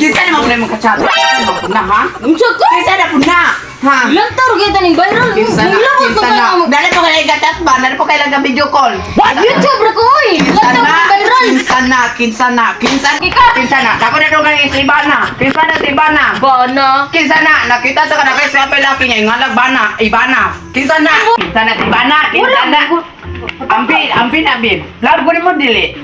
Kinsa naman pud imong ka-chat? Kinsa naman pud na, ha? Unsa ka? Kinsa na pud na? Ha? Lantaw ra gyud ning viral. Kinsa na? Mulawat Kinsa ko na? ka. Dali po kayo ka-chat ba? Dali po kayo lang video call. YouTube ra ko oy. Kinsa Lantaw na? ra viral. Kinsa na? Kinsa na? Kinsa na? Ikaw. Kinsa na? Dako na dong kay si Ibana. Kinsa na si Ibana? Bana. Kinsa na? Nakita sa kana kay sa laki niya ingalag bana, Ibana. Kinsa na? Kinsa na si Ibana? Kinsa na? Ambi, ambi na bib. Love ko nimo dili.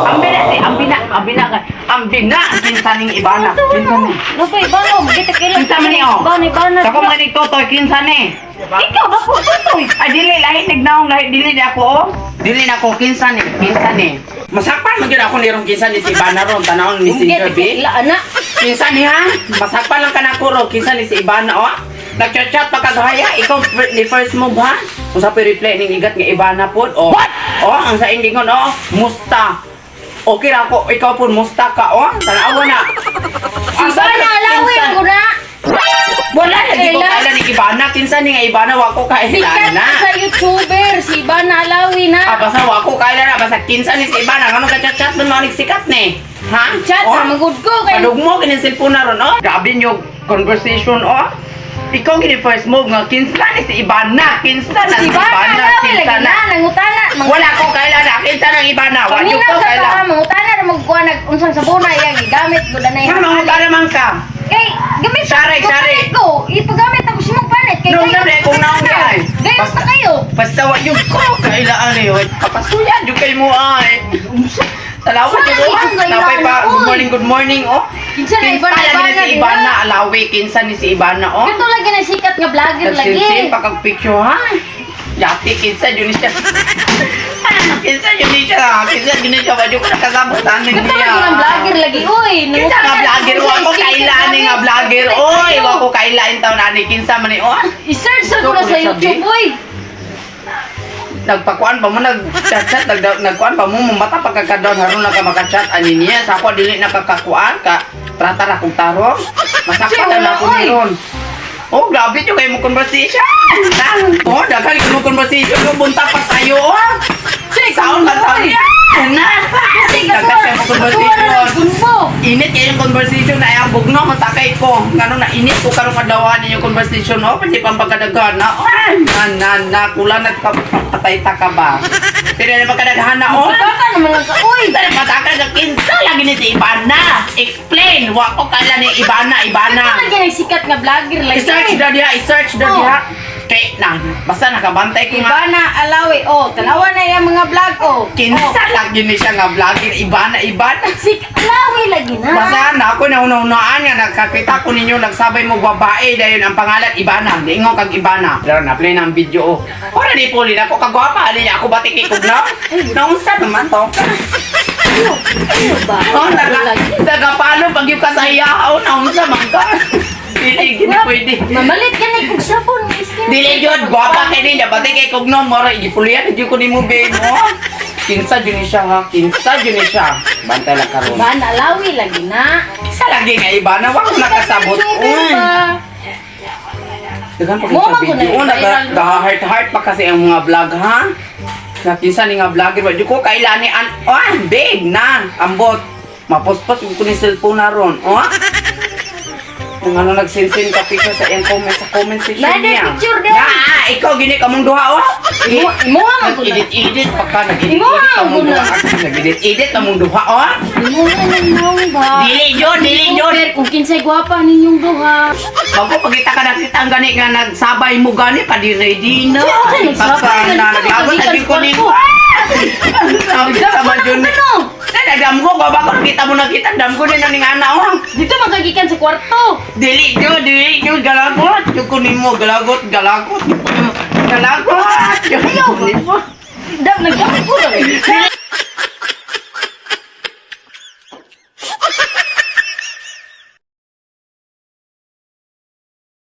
Ambi na si, ambi na, ambi na ka. Ambi na kinsa ning Ibana. Kinsa ni? Napay bana, magkita kailan. Kinsa man ni oh? Bana, bana. Sa ko mga nagtotoy kinsa ni? Ikaw ba ko totoy? Ay dili lahi nignaong lahi dili di ako oh. Dili na ako kinsa ni, kinsa ni. Masakpan man gyud ako nirong kinsa ni si Ibana ron tanawon ni Messenger bi. La ana. Kinsa ni ha? Masakpan lang ka na ko ro kinsa ni si Ibana oh. Nagchat-chat pa kagahaya ikaw ni first move ha. Unsa pa reply ning igat nga Ibana pod oh. What? Oh, ang sa ingingon oh, musta. Okay ra ako, ikaw pod musta ka oh. Tanawa na. Si Bana alawi ko na. Wala lagi ko Kaila. kaila ni Ibana. Kinsa ni nga Ibana wa ko kaila Sikat na. na sa YouTuber si Bana alawi na. Ah, basta wa ko kaila na basta kinsa ni si Ibana ngano ka chat-chat man mao sikat ni. Ha? Chat Oh? ra magud ko kay Padugmo kini cellphone na ron oh. Grabe nyo conversation oh. Ikaw gini first move nga kinsa ni si Ibana, kinsa na Si si Bana Ibana, alawi kinsa lagi na. na nangutana. Wala ko kaila na kinsa nang Ibana, wa jud Paminaw ko sa kaila. ka, mangutana ra magkuha nag unsang sabuna iyang gigamit gud na Nga mangutana man ka. Kay gamit Sari, ko sari. palit ko. Ipagamit ako si mong palit kay No, kayo. sabi, kung naong di ay. Gayon Basta- pa kayo. Basta wa jud ko kaila ani oy. Kapasuyan jud kay mo ay. Salamat Saan jud ko. ang kaila Napay pa na, good oy? morning, good morning oh. Kinsa na Kinsa Ibana lagi Ibana ni si Ibana alawi kinsa ni si Ibana oh. Kato lagi na sikat nga vlogger lagi. Nagsinsin pa kag picture ha. Yati kinsa jud ni siya. Kinsa jud ni siya. Kinsa jud ni siya wa jud ko nakasabot ani Kato niya. lagi ng vlogger lagi oy. Kinsa nga vlogger wa ko kaila ani nga vlogger oy. Wa ko kaila in taon ani kinsa man ni oh. I-search sa ko na sa YouTube oy. Nagpakuan pa mo nag-chat chat nag nagkuan pa mo mata pagkakadon haron na ka maka-chat ani niya sa ako dili nakakakuan ka trata ra kog tarong masakpan Wala, na ako oy. niron. Oh, grabe jud kay mo conversation. Oh, daghan kay mo conversation mo bunta pa sayo oh. Saon man taon oy. na. Kasi Daghan kay mo conversation. Gumbo. Init kay yung conversation na ay bugno matakay ko. Ngano na init ko karong adlaw yung conversation oh, pwede pang pagkadaghan na. Oh, na na na kulang na ka patay ta ka ba. Pero na pagkadaghan na oh. Baka naman lang ka oy. Kinsa na pataka ka kinsa lagi ni si Ibana. Explain wa ko kala ni Ibana, Ibana. Kato lagi ng sikat nga vlogger lagi. I-search daw diha, i-search daw Oh. diha. Kay na, basta nakabantay ko nga. Ibana alawi oh, tanawa na yung mga vlog oh. Kinsa lagi ni siya nga vlogger Ibana, Ibana. Si alawi lagi na. Basta na ako na una-unaan nga nakakita ko ninyo nagsabay mo babae dayon ang pangalan Ibana. Diingon kag Ibana. Pero na play na ang video oh. Ora di puli na ako kagwapa ali niya ako batik ikog na. Naunsa naman to? Ano? Ano ba? Oh, naga nagapalo pag yung kasaya oh naunsa man ka. Dili gini pwede. Mamalit ka na kung sabon. Iskin. Dili jud gwapa kay niya batik ikog no mora gipulian jud ko nimo babe oh. Kinsa jud ni siya ha? Kinsa jud ni siya? Bantay lang karon. Ibana alawi lagi na. Kinsa lagi nga Ibana wa ko nakasabot. YouTuber Uy. ba? Daghan pa Mo kay man ko na video. viral Naga heart heart pa kasi ang mga vlog ha. Nakisa ni nga vlogger wa jud ko kaila ni an oh, big na ambot. Mapospos ko ni cellphone na ron. Oh. Kung ano nagsinsin ka picture sa iyang comment sa comment section Nade, niya. picture din. Na, ikaw gini ka mong duha oh. Imo man ko na. Nag-edit edit pa ka nag-edit Imo edit ka man mong ko na. duha. Nag-edit edit ka mong duha oh. Imo man nang ba? Dili jud, dili jud. Pero kung kinsay gwapa ninyong duha. Bago pagita ka nakita ang gani nga nagsabay mo gani pa di ready na. Siya, nagsabay, Pagka ganito, na naglagot gikan lagi ko sa ni. kwarto. Sabi sa man jud ni. Ano? Sa nagdam ko ba ko nakita mo nakita dam ko ni ning ana oh. Dito magagikan sa kwarto. Dili jud, dili jud galagot. Jud ko nimo galagot, galagot. Galagot. Jud ko nimo. Dam nagdam ko. Dili